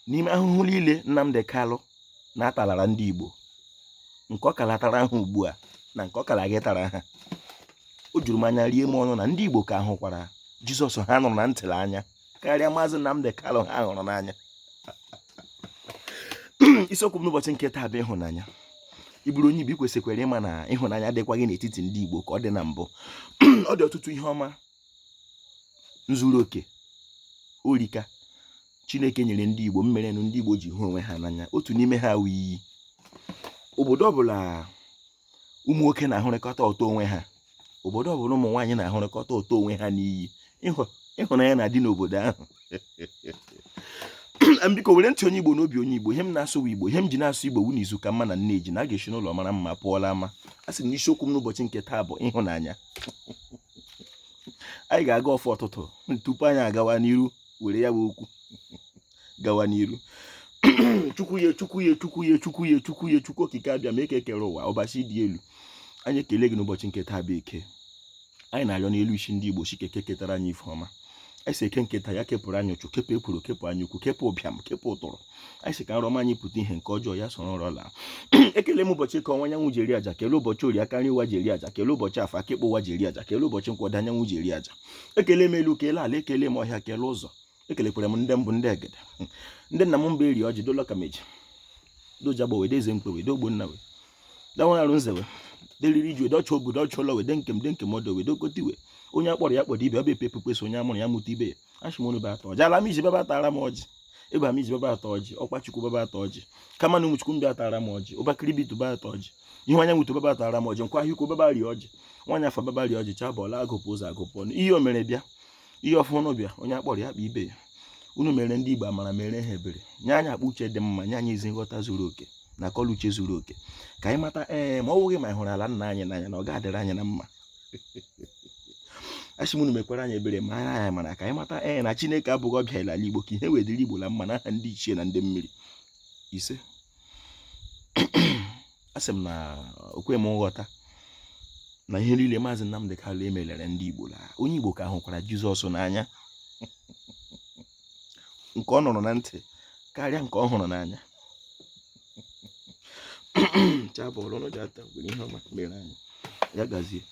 N'ime ahụhụ niile Nnamdi Kalụ na-atalara ndị Igbo, nke ọ kalatara ha ugbu a na nke ọ kala gị tara ha, o juru m anya rie m ọnụ na ndị Igbo ka hụkwara Jizọs ha nụrụ na ntị anya karịa Maazị Nnamdi Kalụ ha hụrụ n'anya. Isiokwu m n'ụbọchị nke taa bụ ịhụnanya. Ị bụrụ onye Igbo, ị kwesịkwara ịma na ịhụnanya adịkwaghị n'etiti ndị Igbo ka ọ dị na mbụ. Ọ dị ọtụtụ ihe ọma zuru oke orika Chineke nyere ndị Igbo mmerenụ ndị Igbo ji hụ onwe ha n'anya. Otu n'ime ha wụ iyi. Obodo ọbụla ụmụ nwoke na-ahụrịkọta ụtọ onwe ha, obodo ọbụla ụmụ nwaanyị na-ahụrịkọta ụtọ onwe ha n'iyi, ịhụnanya na-adị n'obodo ahụ. Biko were ntị onye Igbo n'obi onye Igbo. Ihe m na-asụ Igbo, ihe m ji na-asụ Igbo wu n'izu ka mma na nne ji na a ga-esi n'ụlọ mara mma pụọla ama. A sị m na isiokwu m n'ụbọchị nke taa bụ ịhụnanya. Anyị ga-agọ ọfọ ụtụtụ tupu anyị agawa n'iru, were ya bụ okwu gawa n'iru. Chukwu ye, Chukwu ye, Chukwu ye, Chukwu ye, Chukwu ye, Chukwu Okike Abịama eke kere ụwa, ọbasi dị elu, anyị ekele gị n'ụbọchị nke taa bụ Eke. Anyị na-arịọ n'elu isi ndị Igbo, sị ka Eke ketara anyị ife ọma. Anyị sị Eke nke taa ya kepụrụ anyị ụchụ, kepụ ekworo, kepụ anya ukwu, kepụ ụbịam, kepụ ụtụrụ. Anyị sị ka nrọ ọma anyị pụta ihe, nke ọjọọ ya soro nrọ laa. Ekele m ụbọchị Eke ọnwa anyanwụ ji eri aja, kelee ụbọchị Orie aka nri ụwa ji eri aja, kelee ụbọchị Afọ aka ekpe ụwa ji eri aja, kelee ụbọchị Nkwọ ọdịda anyanwụ ji eri aja. Ekele m elu, kelee ala, ekele m ọhịa, kelee ụzọ. Ekelekwara m ndị mbụ, ndị egede, ndị nna m mba eri ọjị dolo kameji dojagbo wede eze mkpe wede ogbonna we danwere arụ nze we deriri iju docha ogu docha ụlọ wede nkem de nkem ọdọ wede okotiwe onye akpọrọ ya kpọrọ ibe ọ bụ epe pekpesa onye amụrụ ya mụta ibe ya. Achị m unu bụ atọ ọjị, ala m iji baba atara m ọjị, ebe m iji baba atọ ọjị, ọkpachukwu baba atọ ọjị, kama na ụmụchukwu mbịa atara m ọjị, ụbakiribitu baba atọ ọjị, ihu anyanwụ to baba atara m ọjị, nkwa ahịa ukwu baba rie ọjị, nwaanyị afa baba rie ọjị, chaa bọọlụ agụpụ ụzọ agụpụ ọnụ, ihe o mere bịa, ihe ọfụnụ bịa, onye akpọrọ ya kpọ ibe ya. Unu mere ndị Igbo amara, mere ha ebere, nye anyị akpa uche dị mma, nye anyị ezi nghọta zuru oke na akọla uche zuru oke, ka anyị mata ee ma ọ bụghị ma anyị hụrụ ala nna anyị n'anya na ọ ga-adịrị anyị na mma. Asị m unu mekwara anyị ebere, ma anyị anyị mara ka anyị mata ee na Chineke abụghị ọbịa ala Igbo, ka ihe wee dịrị Igbo na mma n'aha ndị ichie na ndị mmiri. Ise. Asị m na okwe m nghọta na ihe niile Maazị Nnamdi Kanu emelere ndị Igbo la onye Igbo ka hụkwara Jizọs n'anya nke ọ nụrụ na ntị karịa nke ọ hụrụ n'anya. Chabụrụ ụnụ ji ata nwere ihe ọma mere anyị ya gazie.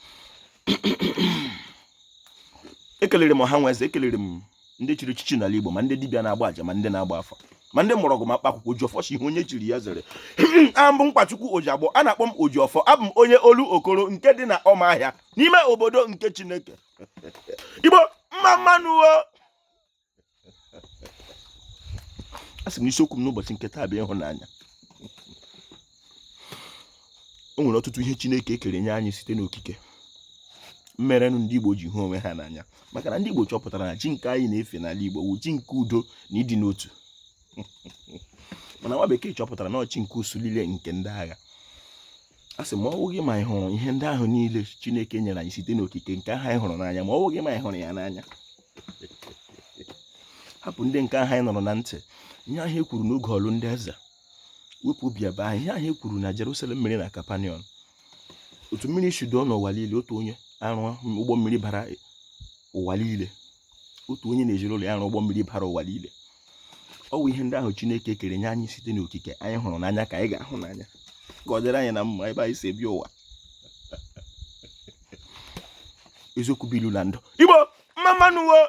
Ekelere m ọha nwe eze, ekelere m ndị chiri echichi n'ala Igbo, ma ndị dibịa na-agba aja, ma ndị na-agba afa, ma ndị mgbọrọgwụ, ma mkpa akwụkwọ. Ojiọfọ si ihe onye chiri ya zere. Abụ Nkwachukwu Ojiagbọ, a na-akpọ m Ojiọfọ. Abụ m onye Olokoro nke dị na Ọmahịa n'ime obodo nke Chineke. Igbo mma mma nụ o. A sị m isiokwu m n'ụbọchị nke taa bụ ịhụnanya. O nwere ọtụtụ ihe Chineke ekere nye anyị site n'okike mmerenụ ndị Igbo ji hụ onwe ha n'anya, maka na ndị Igbo chọpụtara na chi nke anyị na-efe n'ala Igbo wụ chi nke udo na ịdị n'otu, mana nwa bekee chọpụtara na ọ chi nke usu niile nke ndị agha. A sị ma ọ bụghị ma anyị hụrụ ihe ndị ahụ niile Chineke nyere anyị site n'okike nke ahụ anyị hụrụ n'anya, ma ọ bụghị ma anyị hụrụ ya n'anya, hapụ ndị nke ahụ anyị nọrọ na ntị, ihe ahụ e kwuru n'oge ọlụ ndị eze, wepụ obi ebe ahụ, ihe ahụ e kwuru na Jerusalem mere na Kapanọm, otu mmiri si doo n'ụwa niile, otu onye arụ ụgbọ mmiri bara ụwa niile, otu onye na ezinụlọ ya arụ ụgbọ mmiri bara ụwa niile. Ọ bụ ihe ndị ahụ Chineke kere nye anyị site n'okike anyị hụrụ n'anya ka anyị ga-ahụ n'anya, ka ọ dịrị anyị na mma ebe anyị si ebi ụwa. Eziokwu bụ ilu na ndụ. Igbo mma mma nụ o.